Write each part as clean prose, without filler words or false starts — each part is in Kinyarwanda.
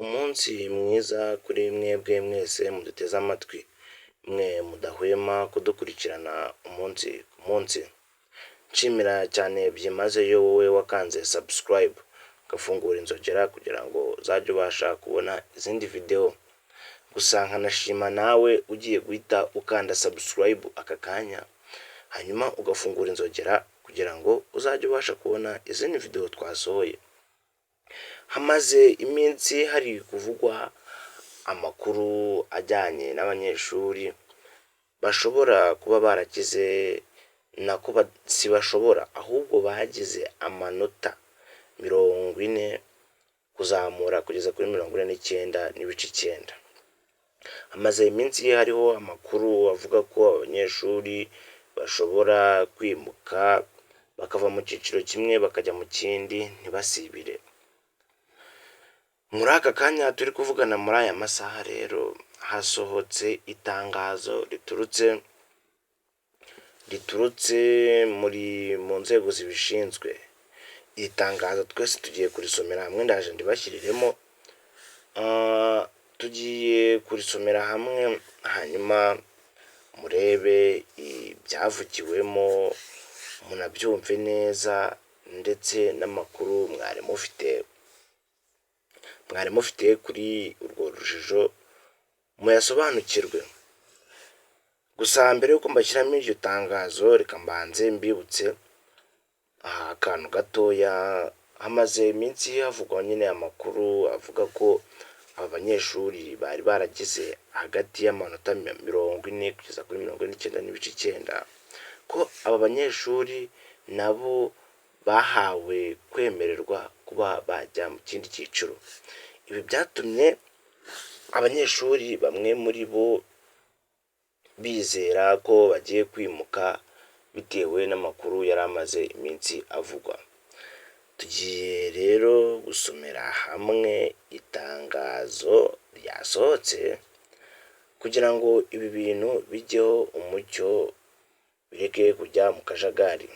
Umunsi mwiza kuri mwebwe mwese muduteze amatwi, mwe mudahwema kudukurikirana umunsi ku munsi. Nshimira cyane byimazeyo wowe wakanze subscribe, ugafungura inzogera kugira ngo uzajye ubasha kubona izindi video. Gusa nkanashima nawe ugiye guhita ukanda subscribe aka kanya, hanyuma ugafungura inzogera kugira ngo uzajye ubasha kubona izindi video twasohoye. Hamaze iminsi hari kuvugwa amakuru ajyanye n'abanyeshuri bashobora kuba baragize, nako si bashobora ahubwo bagize amanota 40 kuzamura kugeza kuri 49.9. Hamaze iminsi hariho amakuru avuga ko abanyeshuri bashobora kwimuka bakava mu cyiciro kimwe bakajya mu kindi ntibasibire. Muri aka kanya turi kuvugana, muri aya masaha rero, hasohotse itangazo riturutse mu nzego zibishinzwe. Iri tangazo twese tugiye kurisomera hamwe, ndaje ndibashyiriremo, tugiye kurisomera hamwe hanyuma murebe ibyavugiwemo, munabyumve neza, ndetse n'amakuru mwari mufite kuri urwo rujijo muyasobanukirwe. Gusa mbere y'uko mbashyiramo iryo tangazo, reka mbanze mbibutse akantu gatoya. Hamaze iminsi havugwa nyine amakuru avuga ko aba banyeshuri bari baragize hagati y'amanota 40 kugeza kuri 49.9, ko aba banyeshuri nabo bahawe kwemererwa kuba bajya mu kindi cyiciro. Ibi byatumye abanyeshuri bamwe muri bo bizera ko bagiye kwimuka bitewe n'amakuru yari amaze iminsi avugwa. Tugiye rero gusomera hamwe itangazo ryasohotse kugira ngo ibi bintu bijyeho umucyo, bireke kujya mu kajagari.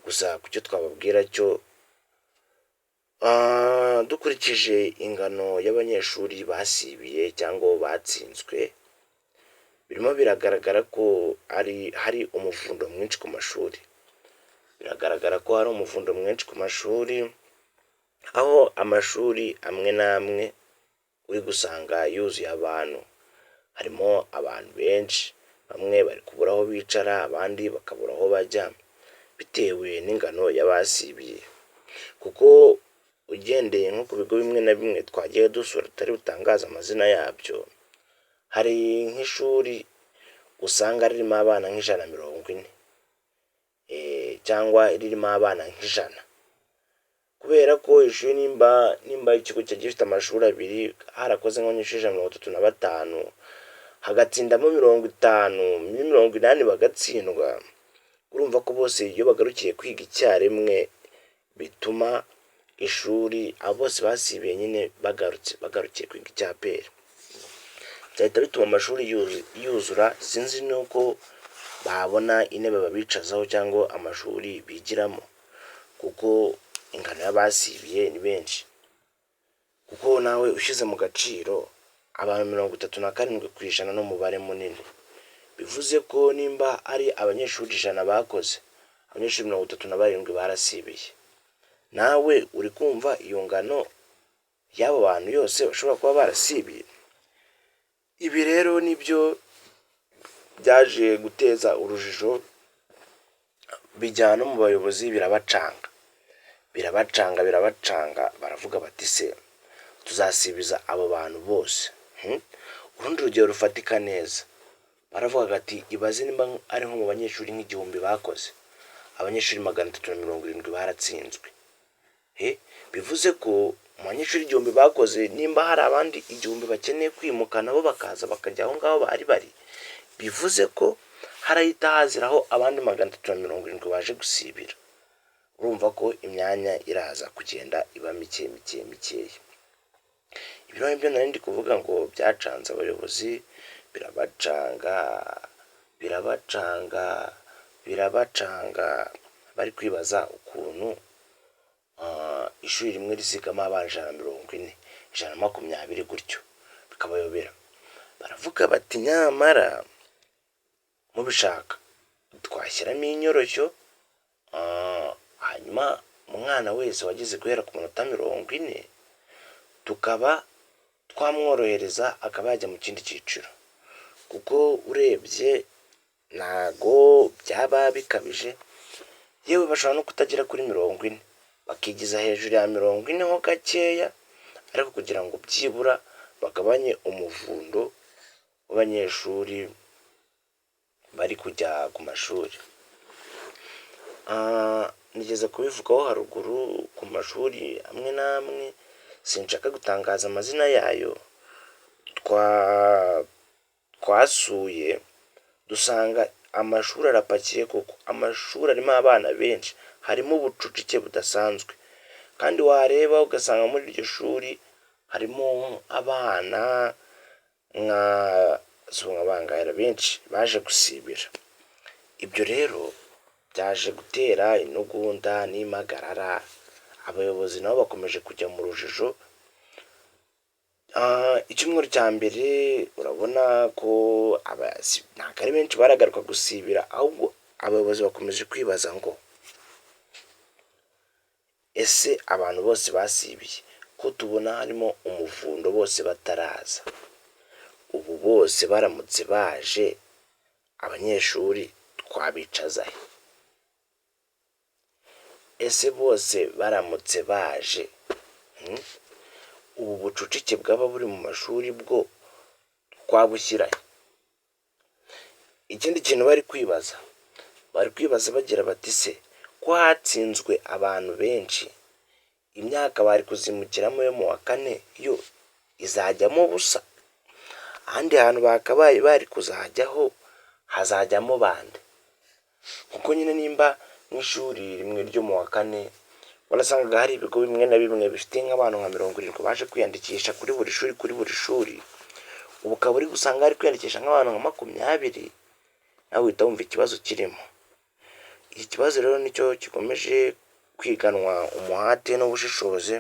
Gusa ku cyo twababwira cyo, dukurikije ingano y'abanyeshuri basibiye cyangwa batsinzwe, birimo biragaragara ko hari umuvundo mwinshi ku mashuri. Biragaragara ko hari umuvundo mwinshi ku mashuri, aho amashuri amwe n'amwe uri gusanga yuzuye abantu, harimo abantu benshi, bamwe bari kubura aho bicara, abandi bakabura aho bajya bitewe n'ingano y'abasibiye. Kuko ugendeye nko ku bigo bimwe na bimwe twagiye dusura tutari butangaze amazina yabyo, hari nk'ishuri usanga ririmo abana nka 140 cyangwa ririmo abana nka 100, kubera ko ishuri nimba ikigo cyari gifite amashuri abiri, harakoze nk'abanyeshuri 135, hagatsindamo 50, muri 80 bagatsindwa, urumva ko bose iyo bagarukiye kwiga icyarimwe bituma ishuri abo bose basibiye nyine bagarutse bagarukiye kwiga icyaperi, byahita bituma amashuri yuzura. Sinzi n'uko babona intebe babicazaho cyangwa amashuri bigiramo, kuko ingano y'abasibiye ni benshi. Kuko nawe ushyize mu gaciro, abantu 37% ni umubare munini. Bivuze ko nimba ari abanyeshuri 100 bakoze, abanyeshuri 37 barasibiye. Nawe uri kumva iyo ngano y'abo bantu yose bashobora kuba barasibiye. Ibi rero nibyo byaje guteza urujijo, bijyana no mu bayobozi, birabacanga, birabacanga, birabacanga. Baravuga bati: "Se tuzasibiza abo bantu bose?" Urundi rugero rufatika neza, baravugaga ati: "Ibaze nimba ari nko mu banyeshuri nka 1000 bakoze, abanyeshuri 370 baratsinzwe." Bivuze ko mu banyeshuri 1000 bakoze, nimba hari abandi 1000 bakeneye kwimuka nabo bakaza bakajya aho ngaho bari bari, bivuze ko harahita haziraho abandi 370 baje gusibira. Urumva ko imyanya iraza kugenda iba mike mike mikeya. Ibi rero nibyo nari ndi kuvuga ngo byacanze abayobozi, birabacanga, birabacanga, birabacanga. Bari kwibaza ukuntu ishuri rimwe rizigamo abana 140, 120 gutyo, bikabayobera. Baravuga bati nyamara mubishaka twashyiramo inyoroshyo, hanyuma umwana wese wageze guhera ku manota 40 tukaba twamworohereza akaba yajya mu kindi cyiciro, kuko urebye ntago byaba bikabije, yewe bashobora no kutagera kuri 40 bakigiza hejuru ya 40 ho gakeya, ariko kugira ngo byibura bagabanye umuvundo w'abanyeshuri bari kujya ku mashuri. Nigeze kubivugaho haruguru ku mashuri amwe n'amwe, sinshaka gutangaza amazina yayo, twasuye dusanga amashuri arapakiye koko, amashuri arimo abana benshi, harimo ubucucike budasanzwe, kandi wareba ugasanga muri iryo shuri harimo abana nka bangahe benshi baje gusibira. Ibyo rero byaje gutera intugunda n'impagarara, abayobozi nabo bakomeje kujya mu rujijo. Icyumweru cya mbere urabona ko ntabwo ari benshi baragaruka gusibira, ahubwo abayobozi bakomeje kwibaza ngo ese abantu bose basibiye ko tubona harimo umuvundo bose bataraza, ubu bose baramutse baje abanyeshuri twabicaza he? Ese bose baramutse baje ubu bucucike bwaba buri mu mashuri bwo twabushyira he? Ikindi kintu bari kwibaza, bari kwibaza bagira bati se ko hatsinzwe abantu benshi, imyaka bari kuzimukiramo yo mu wa kane yo izajyamo ubusa? Ahandi hantu bakabaye bari kuzajyaho hazajyamo bande? Kuko nyine nimba nk'ishuri rimwe ryo mu wa kane warasangaga hari ibigo bimwe na bimwe bifite nk'abantu nka 70 baje kwiyandikisha kuri buri shuri kuri buri shuri, ubu ukaba uri gusanga hari kwiyandikisha nk'abantu nka 20, nawe uhita wumva ikibazo kirimo. Iki kibazo rero nicyo gikomeje kwiganwa umuhate n'ubushishozi.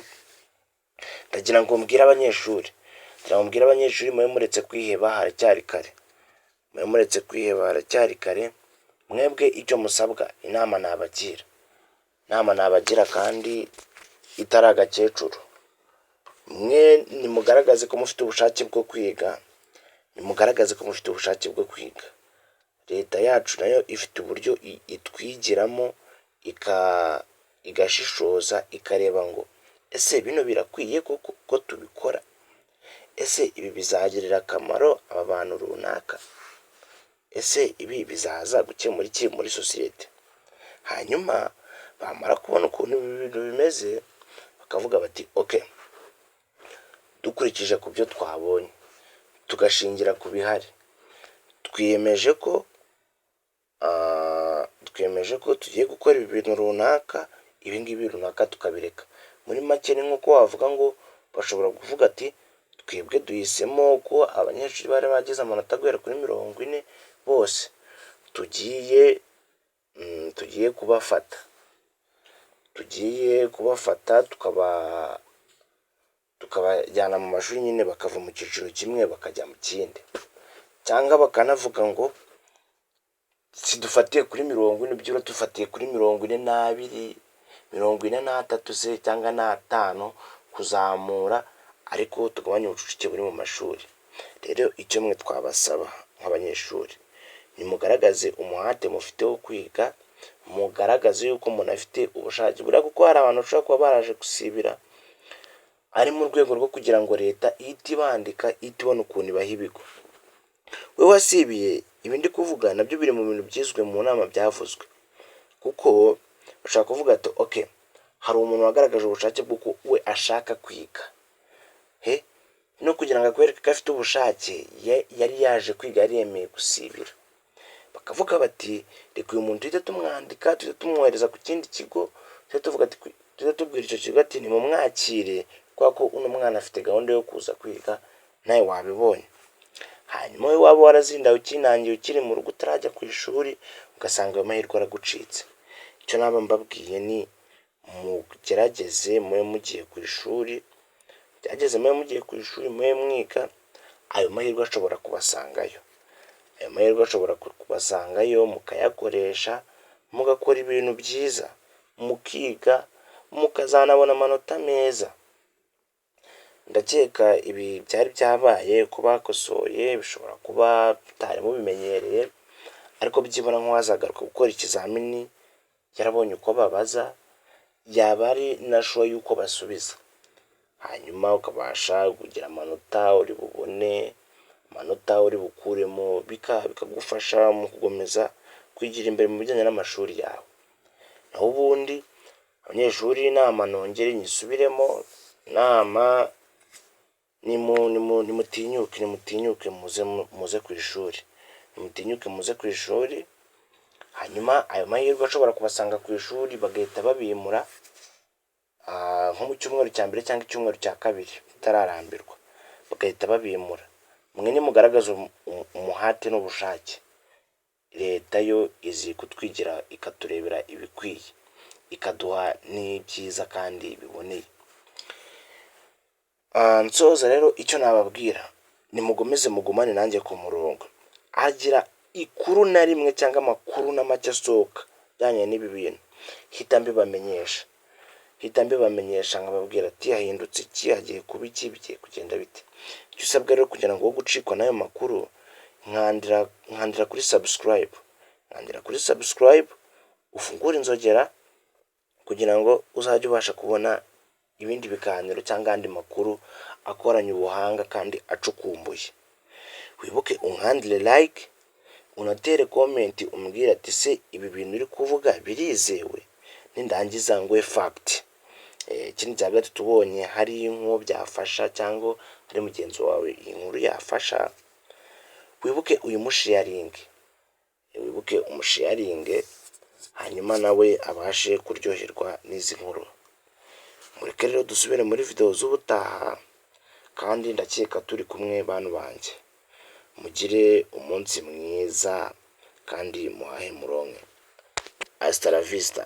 Ndagira ngo mbwire abanyeshuri, ndagira ngo mbwire abanyeshuri mube muretse kwiheba haracyari kare, mube muretse kwiheba haracyari kare, mwebwe icyo musabwa inama nabagira, inama nabagira kandi itari agakecuru, mwe nimugaragaze ko mufite ubushake bwo kwiga, nimugaragaze ko mufite ubushake bwo kwiga. Leta yacu nayo ifite uburyo itwigiramo igashishoza ikareba ngo ese bino birakwiye koko ko tubikora? Ese ibi bizagirira akamaro aba bantu runaka? Ese ibi bizaza gukemura iki muri sosiyete? Hanyuma bamara kubona ukuntu ibi bintu bimeze bakavuga bati okay, dukurikije ku byo twabonye tugashingira ku bihari, twiyemeje ko tugiye gukora ibi bintu runaka, ibi ngibi runaka tukabireka. Muri make ni nk'uko wavuga ngo bashobora kuvuga ati twebwe duhisemo ko abanyeshuri bari bagize amanota guhera kuri 40 bose tugiye kubafata, tugiye kubafata tukabajyana mu mashuri nyine bakava mu cyiciro kimwe bakajya mu kindi, cyangwa bakanavuga ngo sidufatiye kuri 40 byibura dufatiye kuri 42, 43 se cyangwa n'atanu kuzamura, ariko tugabanye ubucucike buri mu mashuri. Rero icyo mwe twabasaba nk'abanyeshuri, nimugaragaze umuhate mufite wo kwiga, mugaragaze yuko umuntu afite ubushake, buriya kuko hari abantu bashobora kuba baraje gusibira ari mu rwego rwo kugira ngo leta ihite ibandika, ihite ibona ukuntu ibaha ibigo. We wasibiye, ibi ndi kuvuga nabyo biri mu bintu byizwe mu nama byavuzwe, kuko bashobora kuvuga ati okay, hari umuntu wagaragaje ubushake bw'uko we ashaka kwiga, he no kugira ngo akwereke ko afite ubushake yari yaje kwiga yari yemeye gusibira. Bakavuga bati reka uyu muntu duhite tumwandika, duhite tumwohereza ku kindi kigo, duhite tuvuga ati duhite tubwira icyo kigo ati nimumwakire kubera ko uno mwana afite gahunda yo kuza kwiga, nawe wabibonye. Hanyuma wowe waba warazindawe ukinangiye ukiri mu rugo utarajya ku ishuri, ugasanga ayo mahirwe aragucitse. Icyo naba mbabwiye ni mugerageze mube mugiye ku ishuri, Byageze mube mugiye ku ishuri, mube mwiga, ayo mahirwe ashobora kubasangayo. Ayo mahirwe ashobora kubasangayo mukayakoresha, mugakora ibintu byiza, mukiga, mukazanabona amanota meza. Ndakeka ibi byari byabaye ko bakosoye, bishobora kuba mutari mubimenyereye, ariko byibura nk'uwazagaruka gukora ikizamini yarabonye uko babaza, yaba ari na sure y'uko basubiza, hanyuma ukabasha kugira amanota uri bubone, amanota uri bukuremo, bikagufasha mu gukomeza kwigira imbere mu bijyanye n'amashuri yawe. Naho ubundi abanyeshuri, inama nongere nyisubiremo, inama: nimutinyuke, nimutinyuke muze, muze ku ishuri, nimutinyuke muze ku ishuri. Hanyuma ayo mahirwe ashobora kubasanga ku ishuri, bagahita babimura nko mu cyumweru cya mbere cyangwa icyumweru cya kabiri mutararambirwa, bagahita babimura. Mwe nimugaragaza umuhate n'ubushake, leta yo izi kutwigira, ikaturebera ibikwiye, ikaduha n'ibyiza kandi biboneye. Nsoza rero, icyo nababwira, nimugomeze mugumane nanjye ku murongo. Hagira ikuru na rimwe cyangwa amakuru na make asohoka ajyanye n'ibi bintu, hita mbibamenyesha, hita mbibamenyesha, nkababwira ati hahindutse iki, hagiye kuba iki, bigiye kugenda bite. Icyo usabwa rero kugira ngo wo gucikwa n'ayo makuru, nkandira, nkandira kuri subscribe, nkandira kuri subscribe, ufungure inzogera kugira ngo uzajye ubasha kubona ibindi biganiro cyangwa andi makuru akoranye ubuhanga kandi acukumbuye. Wibuke unkandire like, unatere comment, umbwire ati: "Se ibi bintu uri kuvuga birizewe?" Nindangiza nguhe fact. Ikindi cya gatatu, ubonye hari nk'uwo byafasha cyangwa hari mugenzi wawe iyi nkuru yafasha, wibuke uyimusharinge, wibuke umusharinge, hanyuma nawe abashe kuryoherwa n'izi nkuru. Mureke rero dusubire muri video z'ubutaha, kandi ndakeka turi kumwe. Bantu banjye, mugire umunsi mwiza kandi muhahe muronke. Hasta la vista.